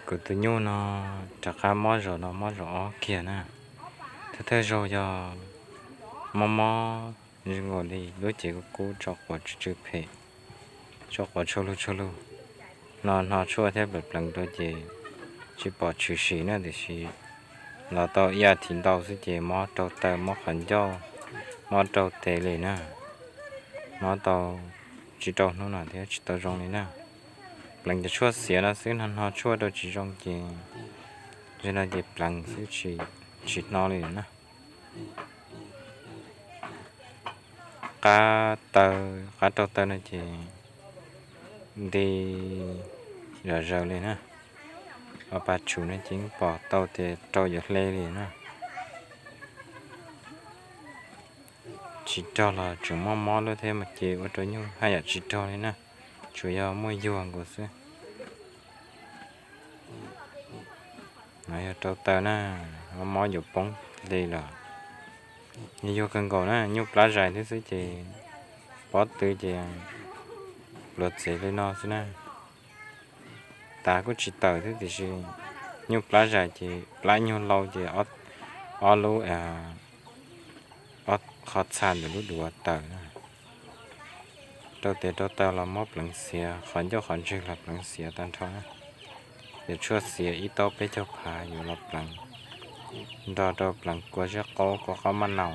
Kuv tus nyuj no rov qab mob zaum no mob zaum ob kiag na. Thawj thawj zaug yog mob mob zoo nkaus li lub cev kub kub tso quav tsw tsw phem, tso quav tshua lug tshua lug. No hno tshuaj thiab pleev pleev rau ces tsis pom tshwm sim na, tiam sis los tau ib as thiv ntau xwb ces mob rau taw, mob qhov ncauj, mob rau tes li na. Mob tau tsib rau hnub no thiab tsis tau zoo li na. Pleev cov tshuaj xiav no xwb, hno hno tshuaj rau tsis zoo ces, zaum no ces pleev xwb tsis, tsis hno li na. Qab taw, qab rau taw no ces nti zom zaws li na. Ho pas tshum no ces yeej pom tau tias rau yuav hle li na. Tsis rog los tseem mob mob lub thiab mas ces ua rau nyuj haj yam tsis rog li na, tsuas yog muaj yuag nkaus xwb. No yog rau taw na, mob mob yuav poob li lawm. Yog yuag kawg nkaus na, nyuj plab zais thiab xwb ces pob tw ces pluav txev li no xwb na. Tas kuj tsis tawm thiab tiam sis nyuj plab zais ces plab nyuag lau ces ob lub, ob qhov txha ntawm lub duav tawm na. Rau tes rau taw los mob pleev xiav, qhov ncauj qhov ntswg los pleev xiav tag nrho na. Ces tshuaj xiav ib taub peb caug phav yuav los pleev, nrog rau pleev kua zeb qaub, kua qaub maj nau.